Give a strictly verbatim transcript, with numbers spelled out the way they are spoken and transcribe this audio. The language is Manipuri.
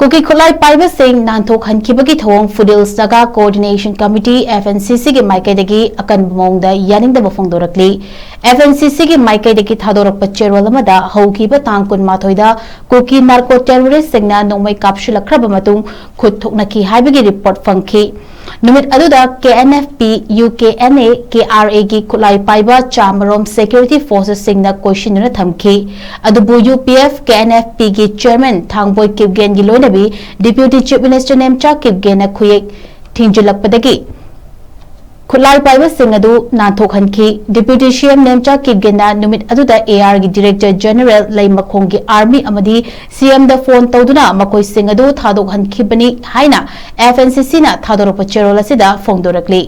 ꯀꯨꯀꯤ ꯈꯨꯠꯂꯥꯏ ꯄꯥꯏꯕꯁꯤꯡ ꯅꯥꯟꯊꯣꯛꯍꯟꯈꯤꯕꯒꯤ ꯊꯧꯑꯣꯡ foothills Naga coordination committee, F N C C, ꯒꯤ ꯃꯥꯏꯀꯩꯗꯒꯤ ꯑꯀꯟꯕ ꯃꯑꯣꯡꯗ ꯌꯥꯅꯤꯡꯗꯕ ꯐꯣꯡꯗꯣꯔꯛꯂꯤ꯫ F N C C ꯒꯤ ꯃꯥꯏꯀꯩꯗꯒꯤ ꯊꯥꯗꯣꯔꯛꯄ ꯆꯦꯔꯣꯜ ꯑꯃꯗ ꯍꯧꯈꯤꯕ ꯇꯥꯡ ꯀꯨꯟꯃꯥꯊꯣꯏꯗ ꯀꯨꯀꯤ ꯅꯥꯔꯀꯣ ꯇꯦꯔꯣꯔꯤꯁꯁꯤꯡꯅ ꯅꯣꯡꯃꯩ ꯀꯥꯞꯁꯤꯜꯂꯛꯈ꯭ꯔꯕ ꯃꯇꯨꯡ ꯈꯨꯠ ꯊꯣꯛꯅꯈꯤ ꯍꯥꯏꯕꯒꯤ ꯔꯤꯄꯣꯔꯠ ꯐꯪꯈꯤ꯫ ꯅꯨꯃꯤꯠ ꯑꯗꯨꯗ K N F P, U K N A, K R A ꯒꯤ ꯈꯨꯠꯂꯥꯏ ꯄꯥꯏꯕ ꯆꯥꯃꯔꯣꯝ ꯁꯦꯀ꯭ꯌꯨꯔꯤꯇꯤ ꯐꯣꯔꯁꯁꯤꯡꯅ ꯀꯣꯏꯁꯤꯟꯗꯨꯅ ꯊꯝꯈꯤ꯫ ꯑꯗꯨꯕꯨ U P F K N F P ꯒꯤ ꯆꯦꯌꯔꯃꯦꯟ ꯊꯥꯡꯕꯣꯏ ꯀꯤꯞꯒꯦꯟꯒꯤ ꯂꯣꯏꯅꯕꯤ ꯗꯤꯄ꯭ꯌꯨꯇꯤ ꯆꯤꯐ ꯃꯤꯅꯤꯁꯇꯔ ꯅꯦꯝꯆꯥ ꯀꯤꯞꯒꯦꯟꯅ ꯈꯨꯌꯦꯛ ꯊꯤꯡꯖꯤꯜꯂꯛꯄꯗꯒꯤ ꯈꯨꯠꯂꯥꯏ ꯄꯥꯏꯕꯁꯤꯡ ꯑꯗꯨ ꯅꯥꯟꯊꯣꯛꯍꯟꯈꯤ꯫ ꯗꯤꯄ꯭ꯌꯨꯇꯤ C M ꯅꯦꯝꯆꯥ ꯀꯤꯞꯒꯦꯟꯅ ꯅꯨꯃꯤꯠ ꯑꯗꯨꯗ A R ꯒꯤ ꯗꯤꯔꯦꯛꯇꯔ ꯖꯦꯅꯔꯦꯜ ꯂꯩꯃꯈꯣꯡꯒꯤ ꯑꯥꯔꯃꯤ ꯑꯃꯗꯤ C M ꯗ ꯐꯣꯟ ꯇꯧꯗꯨꯅ ꯃꯈꯣꯏꯁꯤꯡ ꯑꯗꯨ ꯊꯥꯗꯣꯛꯍꯟꯈꯤꯕꯅꯤ ꯍꯥꯏꯅ F N C C ꯅ ꯊꯥꯗꯣꯔꯛꯄ ꯆꯦꯔꯣꯜ ꯑꯁꯤꯗ ꯐꯣꯡꯗꯣꯔꯛꯂꯤ꯫